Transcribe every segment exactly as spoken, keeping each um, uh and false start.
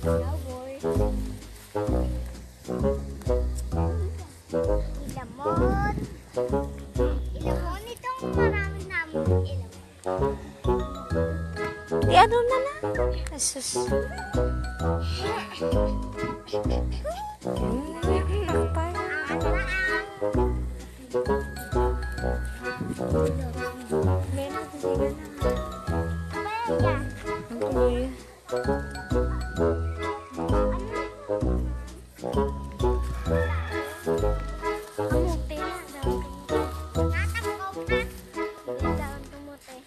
Cowboy. Ilamon. Ilamon itong marami namin. Ilamon. Di ano na na? Asus. Mm, ano pa? Meron, sige na. Okay. Kamote na daw.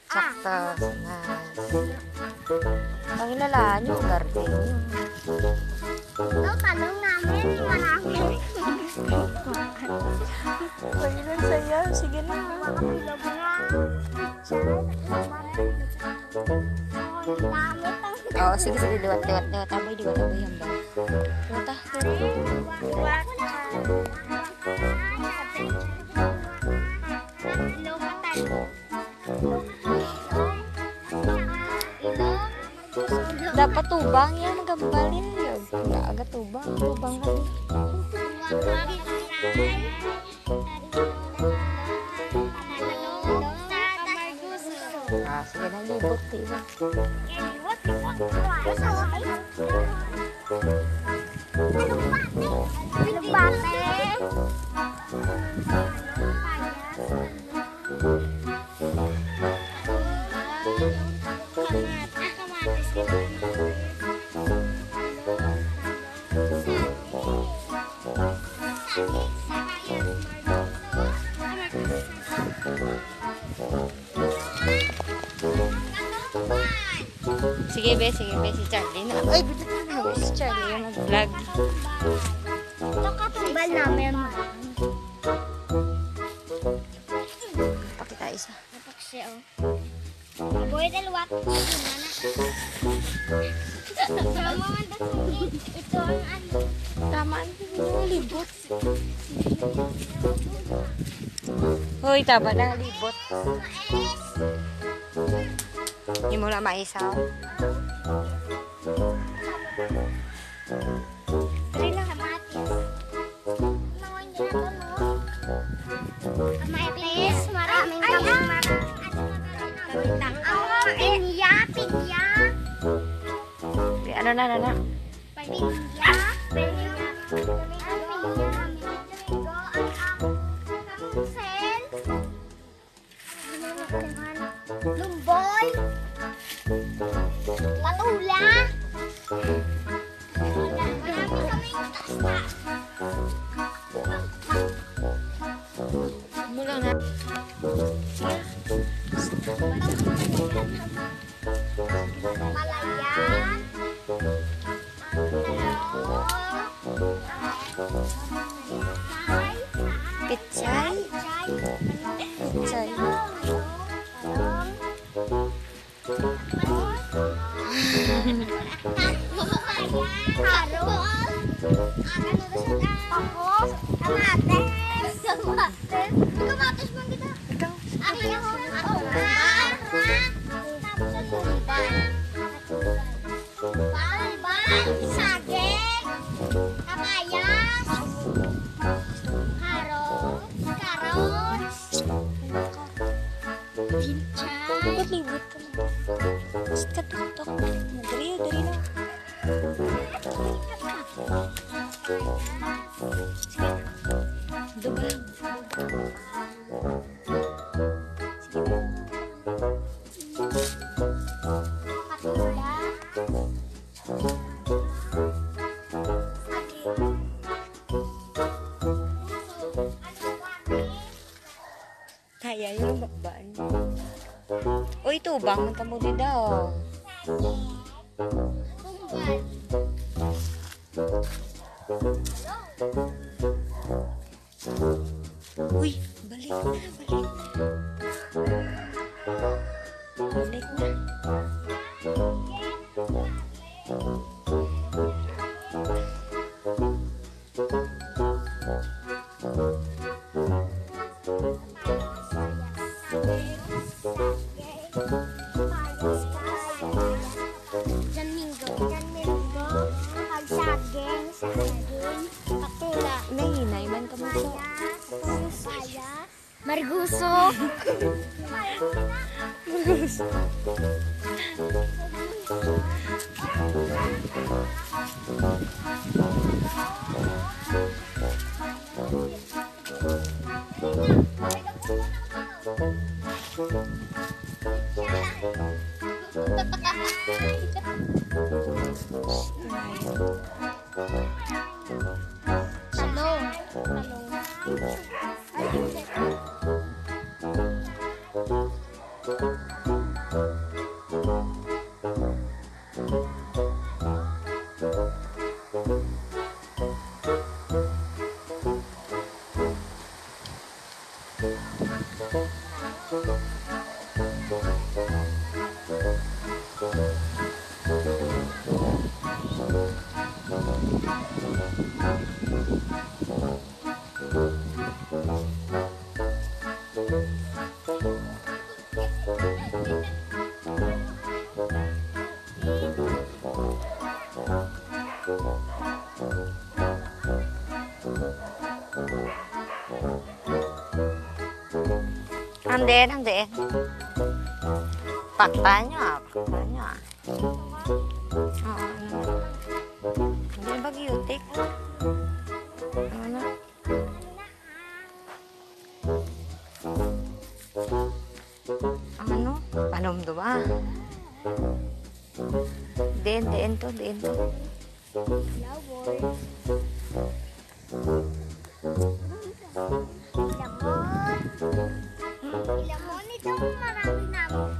Sakto. Nice. Ang ilalaan yung garden. Ito, talong namin. Marami. Pwede lang saya. Sige na. Ang bilog na. Sarap. Ang dami. Oo, sige, sige. Liwat, liwat, liwat. Aboy, liwat, aboy, hambal. Liwat, ah. Liwat. Dapat tubang yan, magambal yan. Aga tubang, tubang ka. Ah, sige na, libot, libot. Alugbate. Sige, be, sige, be, si Charlie na. Ay, bitin na, si Charlie yung mag-vlog. Ito katumbal namin. Pakita isa. Napaksi, oh. Boy, dalawa. Tama man, ito ang ano. Tama ang libot. Hoy, tama na, libot. Di mo na maisaw. Dali lang, kamatis. Kamatis, maraming kamatis. Ang pinya, pinya. Ano na, ano na? Pinya, pinya. Ang pinya, pinya. Ang sel. Lumboy. Patula. Marami kaming tasta. Mula na. Palayan. Pechay? Pechay. Carol. Kamatis. Kamatis man kita. Ikaw. Ako, ako, ah. Tapos ang uban. Balbal, saging, kabayas, karot, karot, pinchay. Ba't libot ka mo? Ba't ka tuktok? Dali, dali na. Sige. Dugang. Sige. Patula. Kaya yung bakbaan. Uy, tubang, magkamuli daw. Uy, balik na, balik na. Balik na. Oh. Hello. Ande, ande. Pakta nyo, ah. Pakta nyo, ah. Oo, ano. Hindi ba giyutik? Ano na? Ang ano? Panom to ba? Diin, diin to, diin to. Lamon. Lamon ito, marami namin.